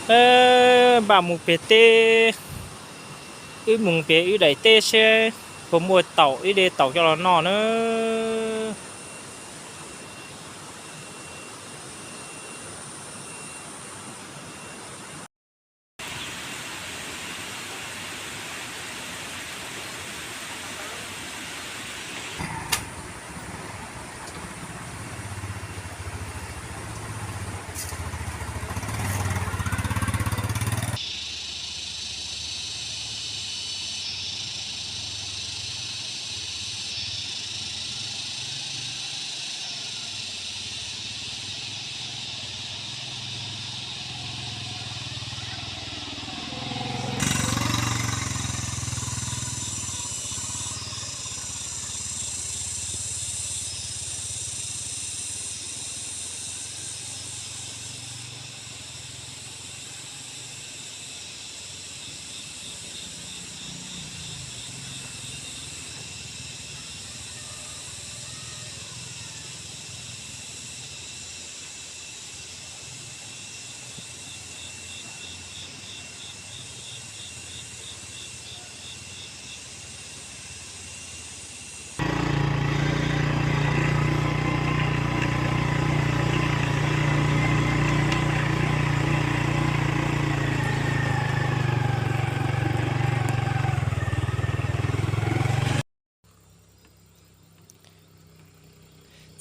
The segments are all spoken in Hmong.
Npaj mus pem teb, wb mus pem wb daim teb seb puas muaj taum ib de taum coj los noj na.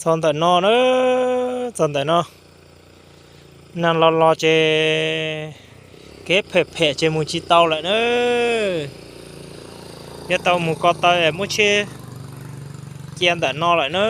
Txog ntawm no na, txog ntawm no, nag los los ces kev phem phem ces mus tsis tau lawm na. Yuav tau mus ko taw es muab tsheb cia ntawm no lawm na.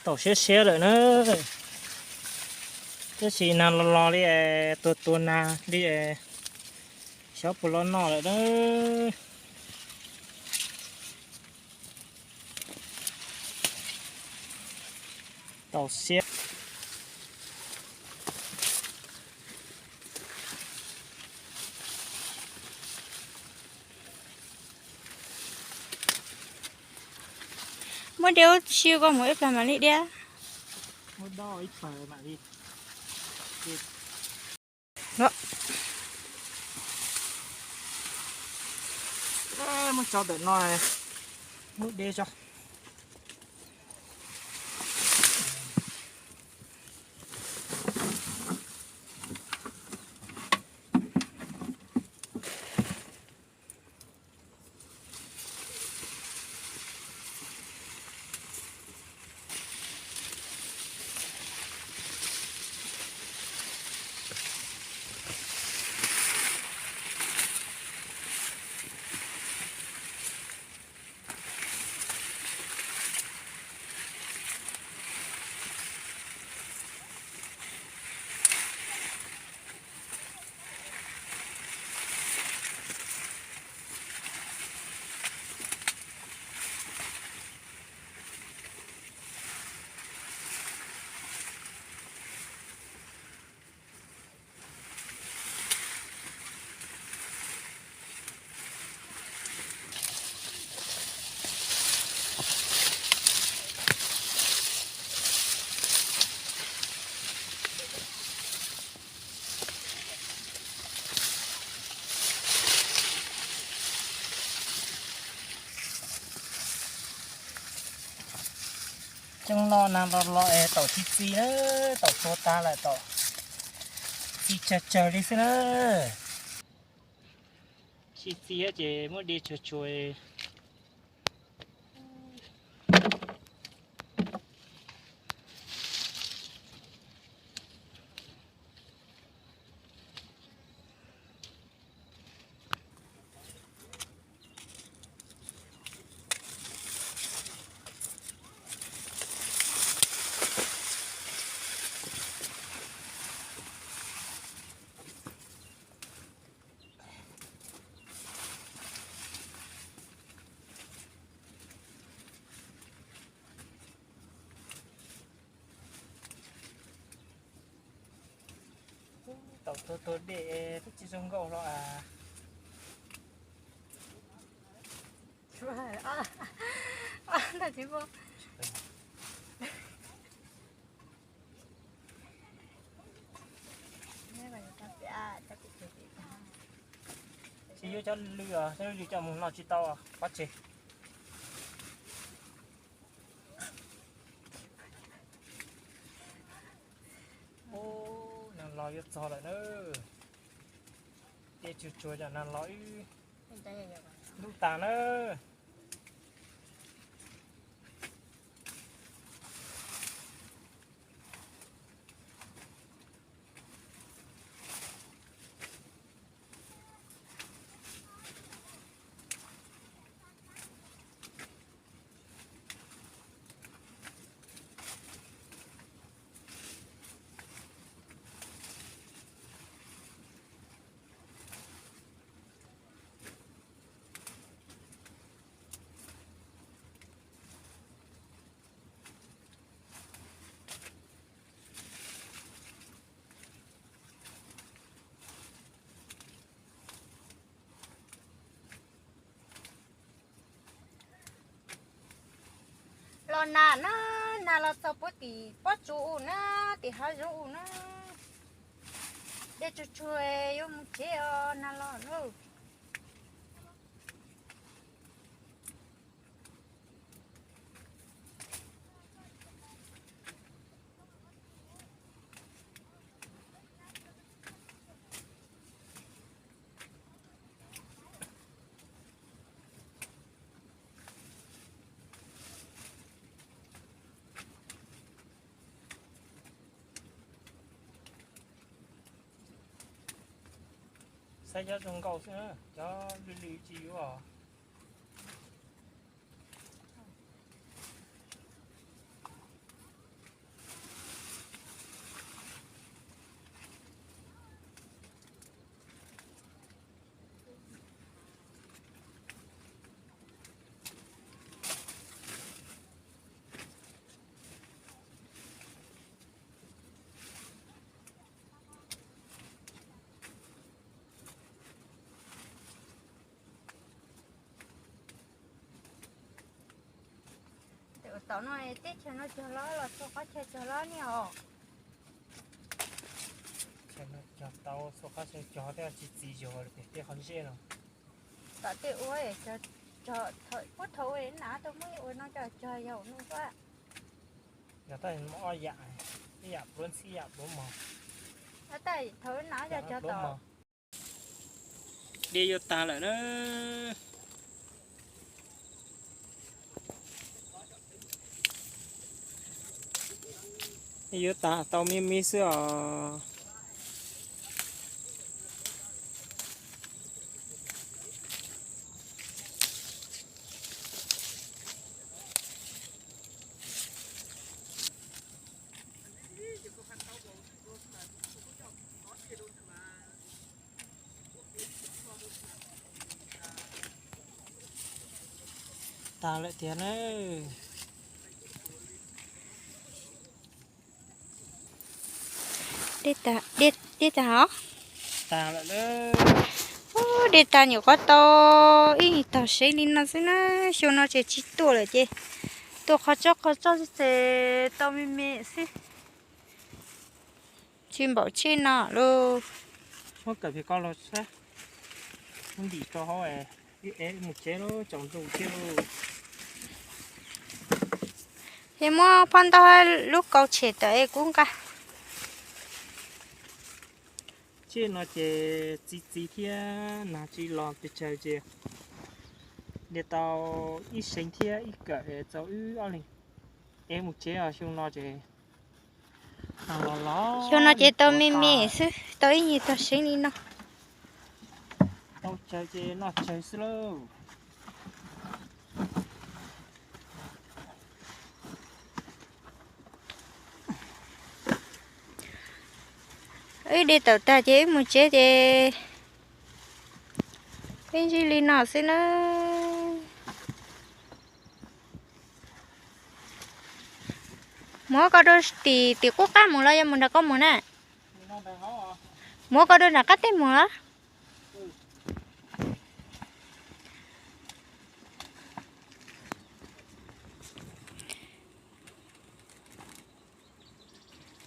Tau siab siab lawm na. Tab sis nag los los li, tua tua nag li, xyov puas los noj lawm na. Tau siab. Muab diav ua si koj mus ib plag mam li diav. Muab dob ib plag mam li. Muab tso ntawm no, muab deb tso. Cov no nag los los es taum txi txi na, taum tsuag tag lawm, taum txi tsawg tsawg li xwb na. Txi txi ces muab de tsuag tsuag. Taum tuag tuag dej twb tsis zoo nkauj los as. Tsis yuav cov lwj os, cov lwj coj mus no tsis tau, pov tseg. Ub, nag los yuav txog lawm na. Ces tsuag tsuag cov nag los wb ntub tas na. Los nag na, nag los txog puag tim pob tsuas u na, tim hav zoov u na. Dej tsuag tsuag yuav mus tsev os. Saib cov zoo nkauj xwb na, cov lwj lwj tsis yuav. Tom no teb chaws no cog hlob los txhua qhov chaw cog hlob ne os. Cog tau txhua qhov chaw cog tej tsis txiv zog li pem tej qhov ntsej no. Tom tej ua, puag thaum ua na tau muab ua no coj cog yog no xwb. Yog tab muaj ob yam, ib yam pluav ntxhib ib yam pluav mos. Tab thaum na yog cog tom. Dej yuav tag lawm na. Dej yuav tag tau me me xwb os. Tag lawm tiag na. Dej tag hov. Ub, dej tag nyuam qhuav tau ib tog sev li no xwb na. Xyoo no ces tsis tuaj lawm ces tuaj qhov tsob qhov tsob xwb ces tau me me xwb. Tsis npaum tsheb no lauj. Muab kawm pem ko los saib. Muab ntim rau hauv, ib ev mus tsev lauj, tsaus ntuj thiab lauj. Ces muab phab ntau lub kaus tshem tawm es kuv nqa. Tsheb no ces txi txiv thiab nag tsis los pes tsawg ces ntiav tau ib seev thiab ib kawm txaus wb ob leeg ev mus tsev os. Xyoo no ces nag los los xyoo no ces tau me me xwb, tau ib nyuag tog seev li no. Tau tsawg ces noj tsawg xwb lauj. Wb de tawm tag ces wb mus tsev ces ib ntsis li no xwb na. Muab koj rau tim tim qub qab mus los yog mus nram koj mus na? Muab koj rau nram qab teb mus los?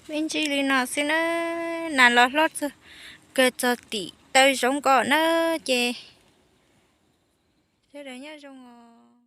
Ib ntsis li no xwb na, nas los hlob kawg txog tim taw zoov ko na ces sawv daws nyob zoo os.